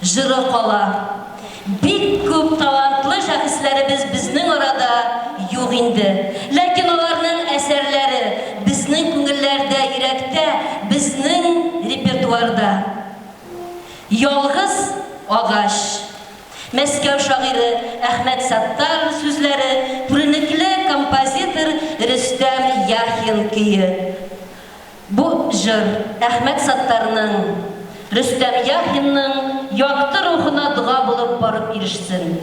Җыры кала. Бик күп талантлы шәхесләребез безнең арада юк инде. Ләкин аларның әсәрләре безнең күңелләрдә, йөрәктә, безнең репертуарда. Ялгыз агач. Мәскәү шагыйре Әхмәт Саттар сүзләре, күренекле композитор Рөстәм Яхин көе. Бу җыр Әхмәт Саттарның, Рөстәм Яхинның якты рухына дога булып барып ирешсен.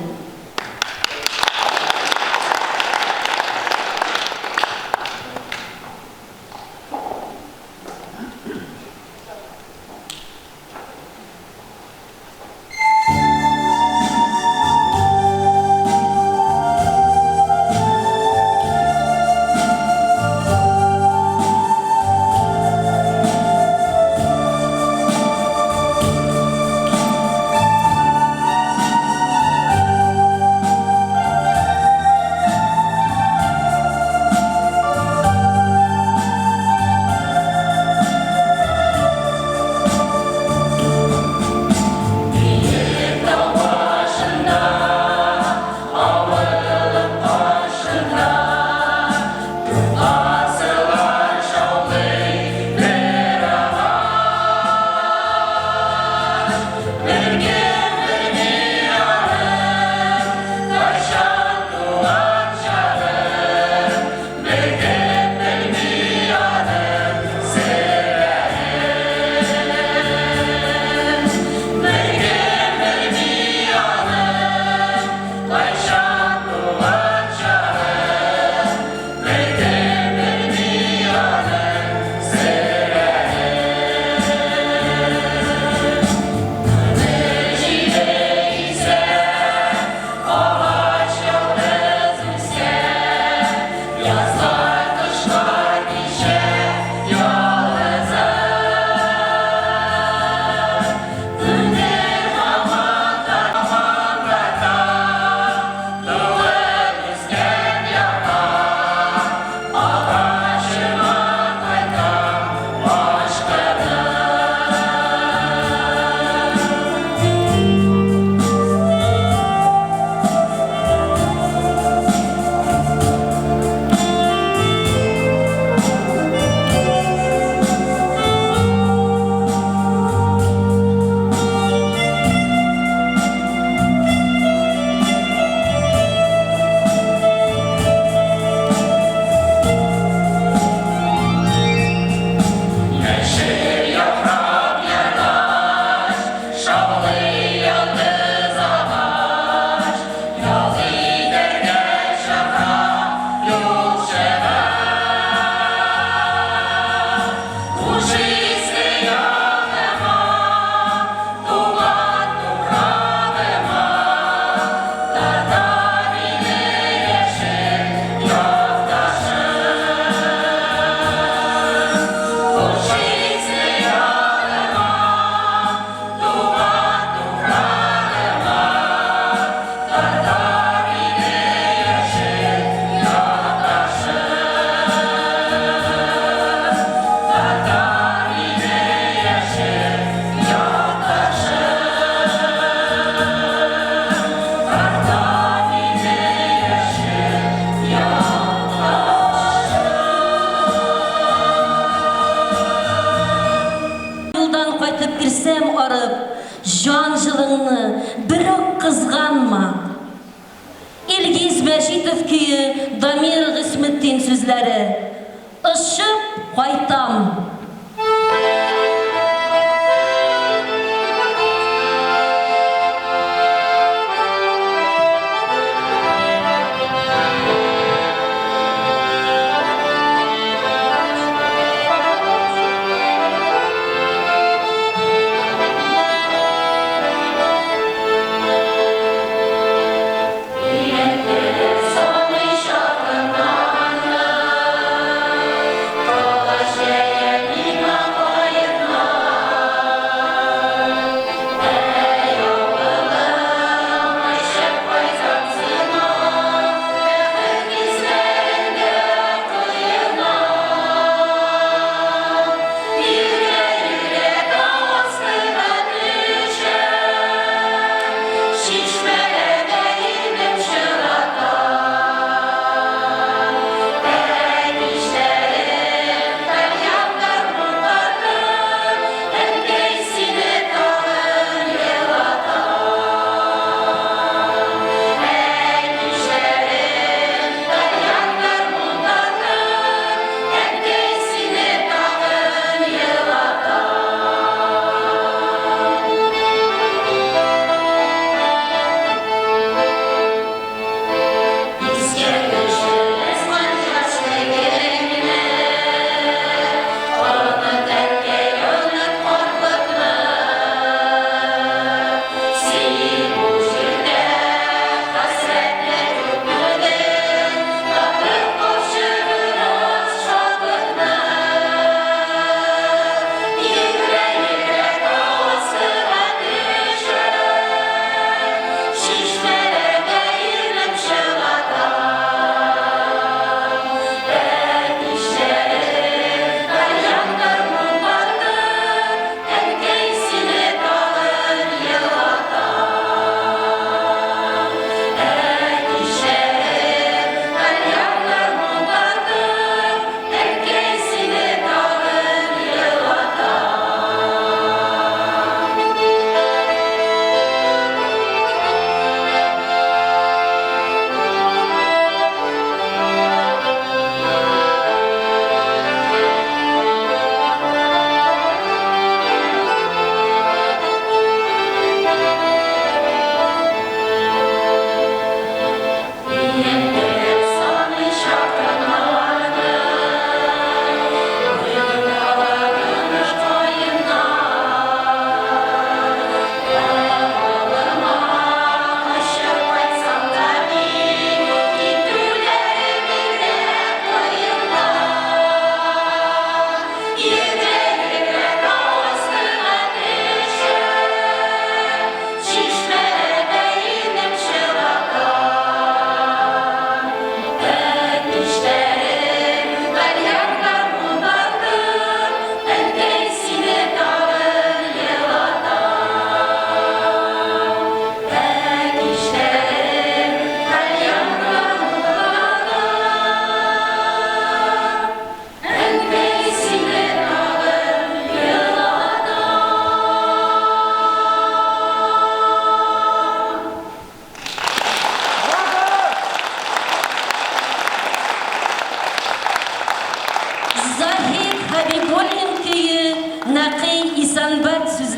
Юлдан кайтып керсәм арып, җан җылыңны берүк кызганма. Илгиз Мәҗитов көе, Дамир Гыйсметдин сүзләре. Очып кайтам.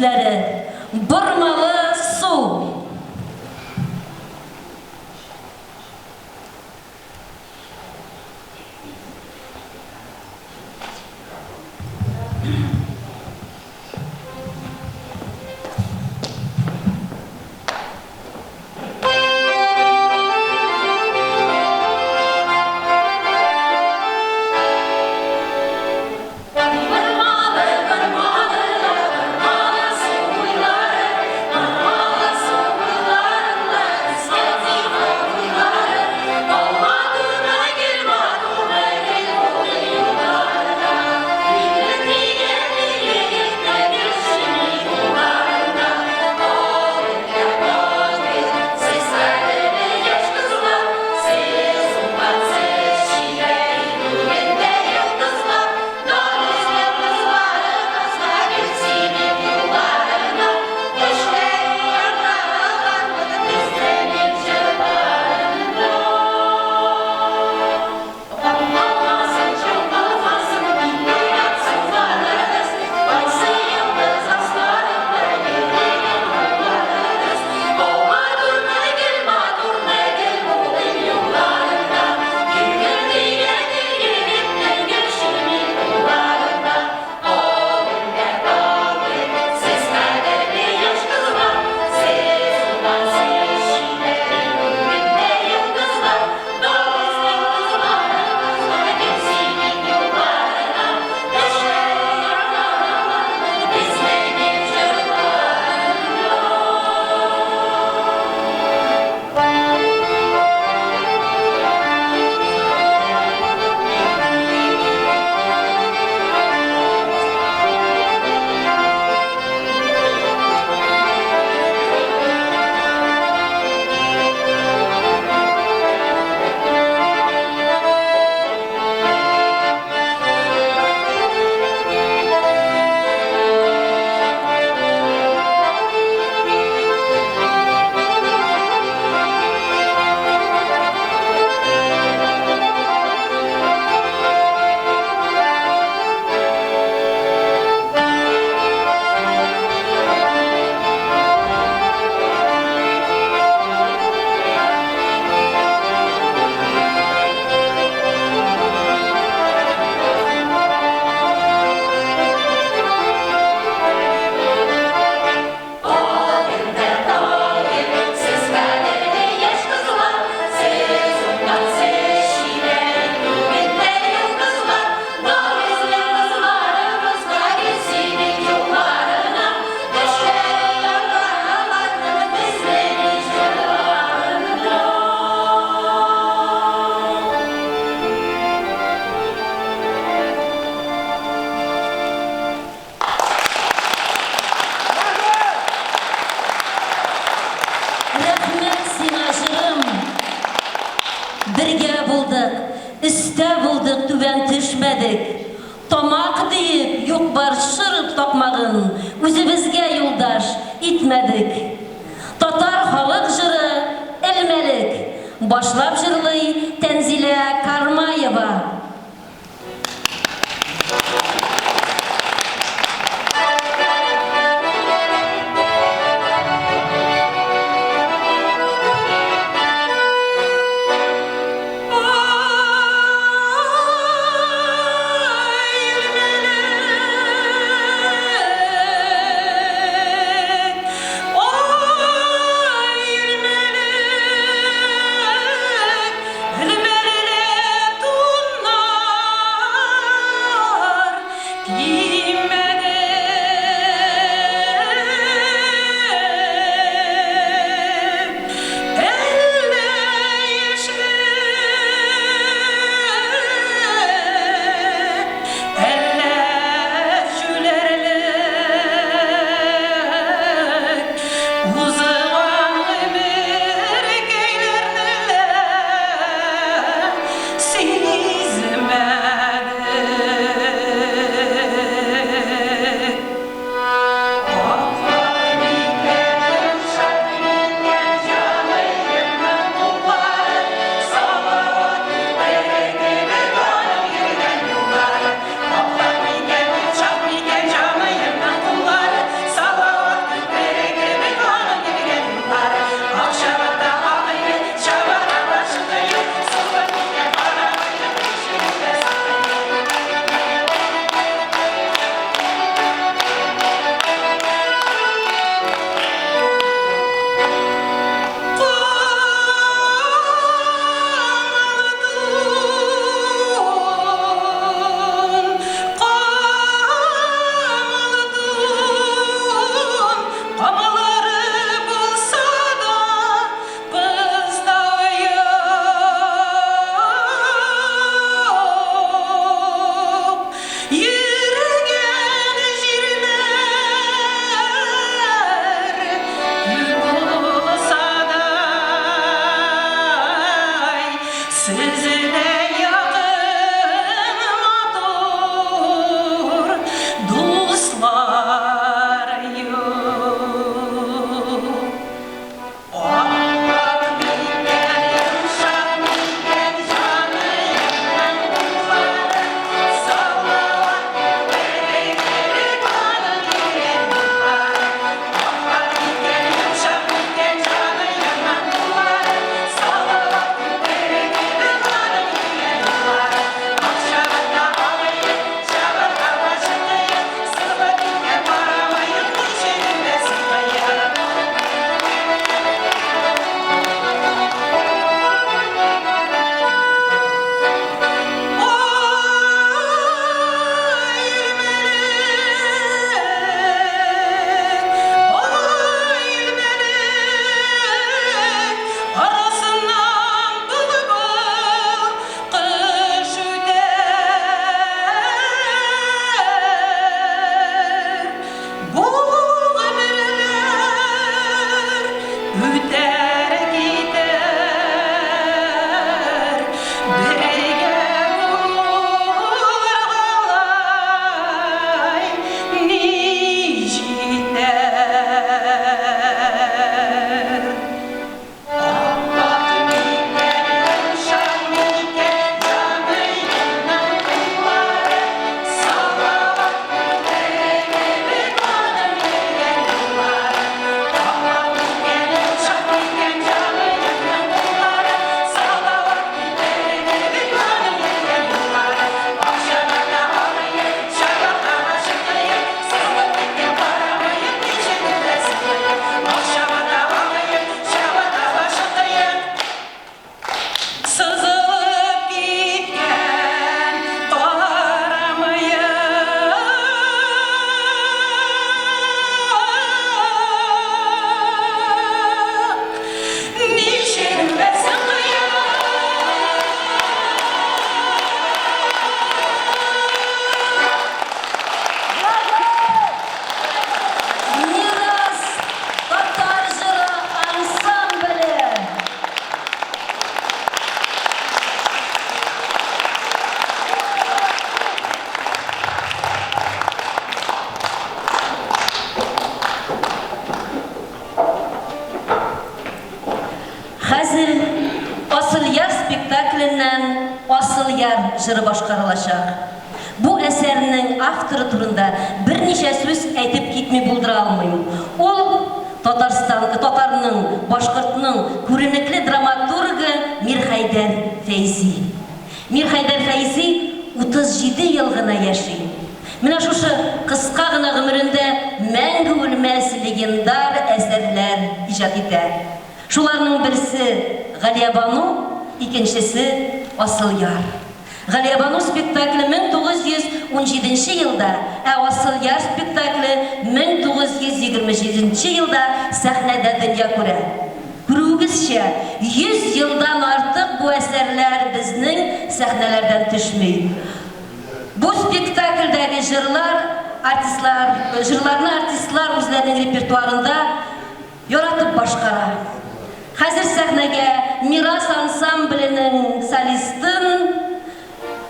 сүзләре. Бормалы су. Рәхмәт сиңа, җырым! Бергә булдык, өстә булдык, түбән төшмәдек. Тамак диеп, юк-бар шырып такмагын үзебезгә юлдаш итмәдек. Татар халык җыры Элмәлек башлап җырлый Тәнзилә Кармаева. җыры башкарылачак. Бу әсәрнең авторы турында берничә сүз әйтеп китми булдыра алмыйм. Ул, Татарстан, татарның, башкортның күренекле драматургы Мирхәйдәр Фәйзи. Мирхәйдәр Фәйзи 37 ел гына яши. Менә шушы кыска гына гомерендә мәңге үлмәс легендар әсәрләр иҗат итә. Шуларның берсе, Галиябану, икенчесе, Асылъяр. Галиябану спектакле 1917 нче елда, ә Асылъяр спектакле 1927 нче елда сәхнәдә дөнья күрә. Күрүегезчә, 100 елдан артык бу әсәрләр безнең сәхнәләрдән төшми. Бу спектакльдәге җырлар артистлар, җырларны артистлар үзләренең репертуарында яратып башкара. Хәзер сәхнәгә Мирас ансамбленең солистын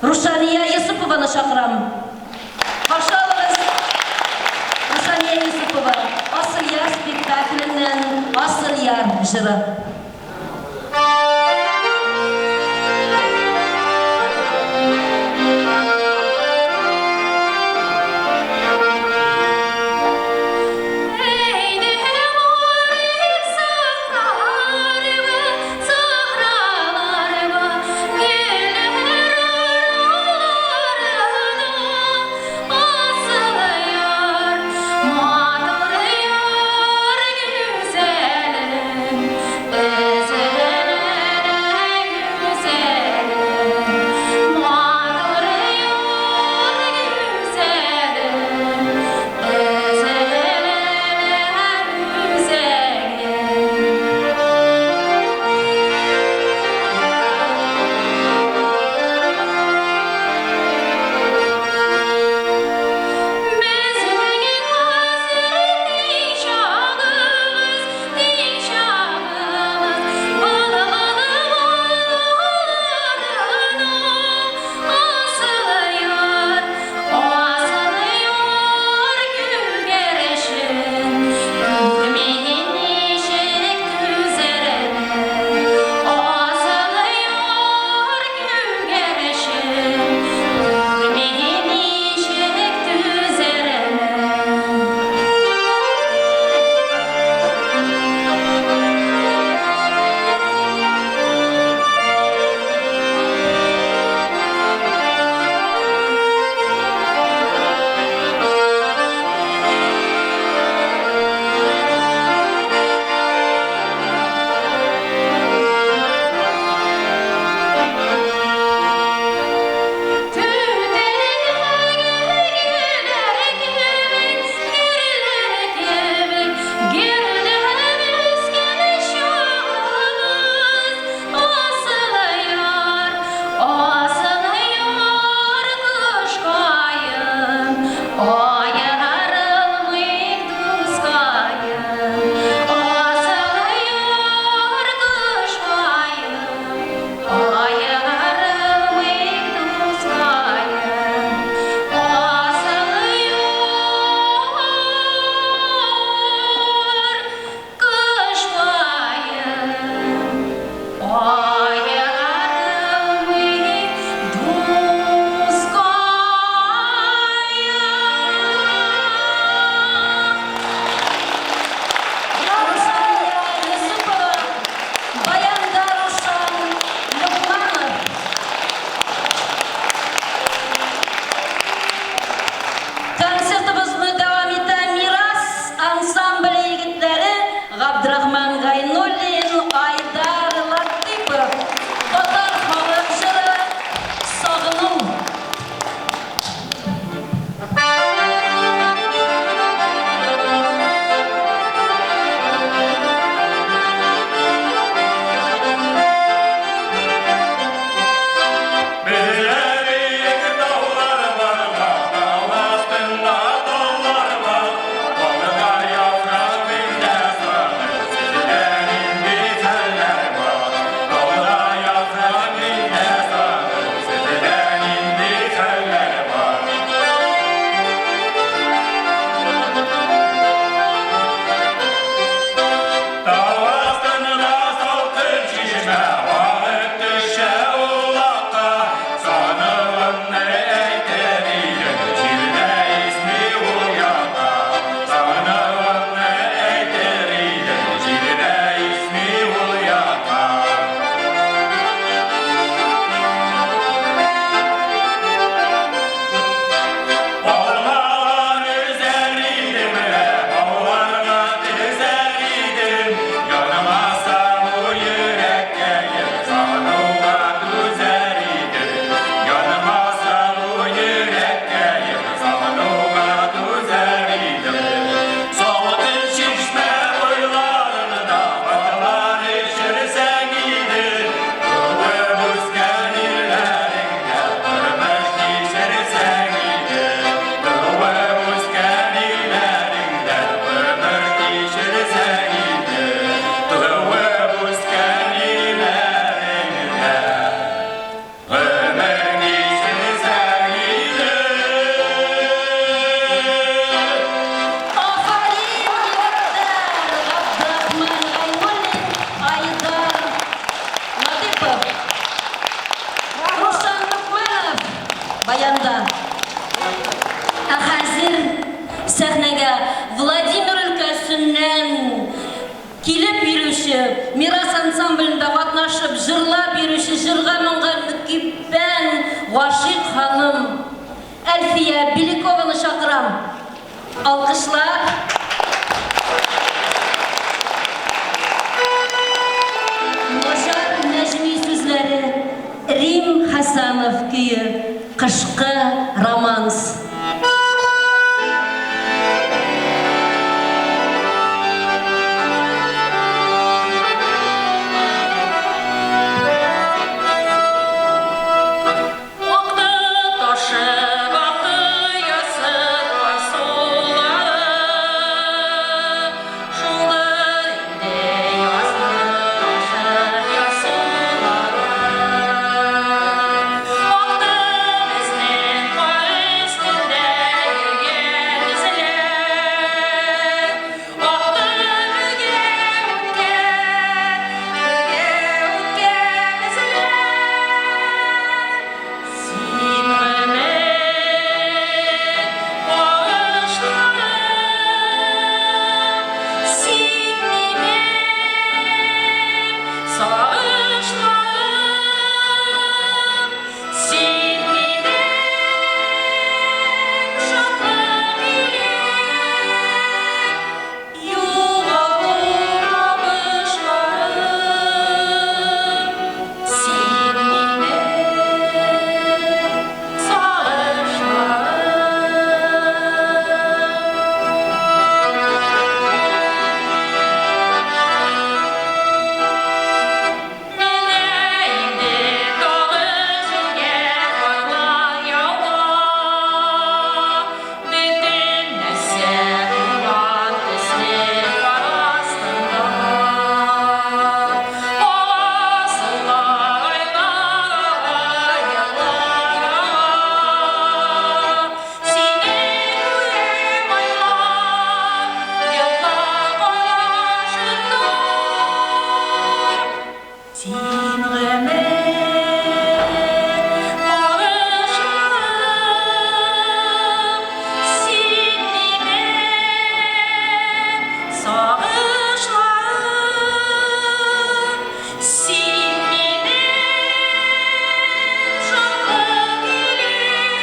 Рушания Йосыпованы чакырам. Каршы алыгыз, Рушания Йосыпова, Асылъяр спектакленнән Асылъяр җыры. җырлап йөрүче, җырга-моңга мөкиббән гашыйк ханым Әлфия Беликованы чакырам. Алкышлар. Наҗар Нәҗми сүзләре, Рим Хәсәнов көе, Кышкы романс. Акты ташып, акты ясып басулары. Шулдыр инде язның ташып ясулары. Акты безнең кар өстендә йөргән эзләр. Акты бергә үткән, бергә үткән эзләр. Син гомер багышларым, син минем сагышларым, син минем шатлык илем, югалту табышларым. Син минем сагышларым. Менә инде тагы җилгә карлар ява, Бөтен нәрсә урман төсле кар астында. Ага сулар, айлар ага, еллар ага. Сине күрәм айлар, еллар карашында. Син гомер карышларым, син минем сагышларым, син минем шатлык илем,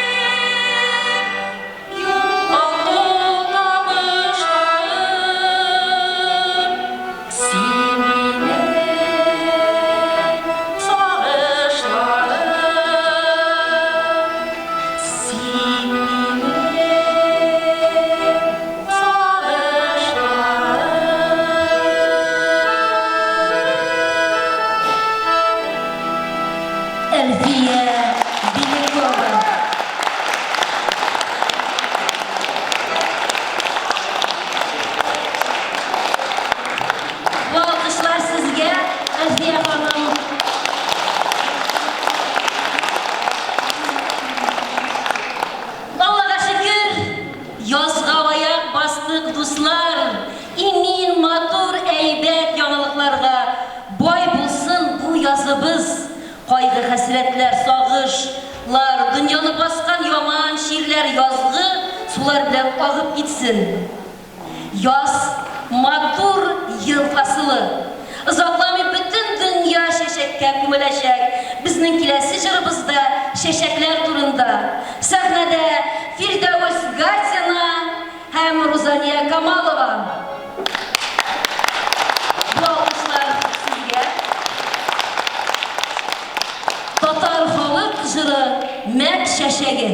югалту табышларым. Син минем сагышларым, син минем сагышларым. Әлфия Белякова. Бу алкышлар сезгә, Әлфия ханым. Аллага шөкер, язга аяк бастык, дуслар. Имин, матур, әйбәт яңалыкларга бай булсын бу языбыз. Кайгы-хәсрәтләр, сагыш лар, дөньяны баскан яман чирләр язгы сулар белән агып китсен. Яз, матур ел фасылы. Озакламый бөтен дөнья чәчәккә күмеләчәк. Безнең киләсе җырыбыз да чәчәкләр турында. Сәхнәдә Фирдәвес Гатина һәм Рузания Камалова. Бу алкышлар сезгә. Татар халык җыры Мәк чәчәге.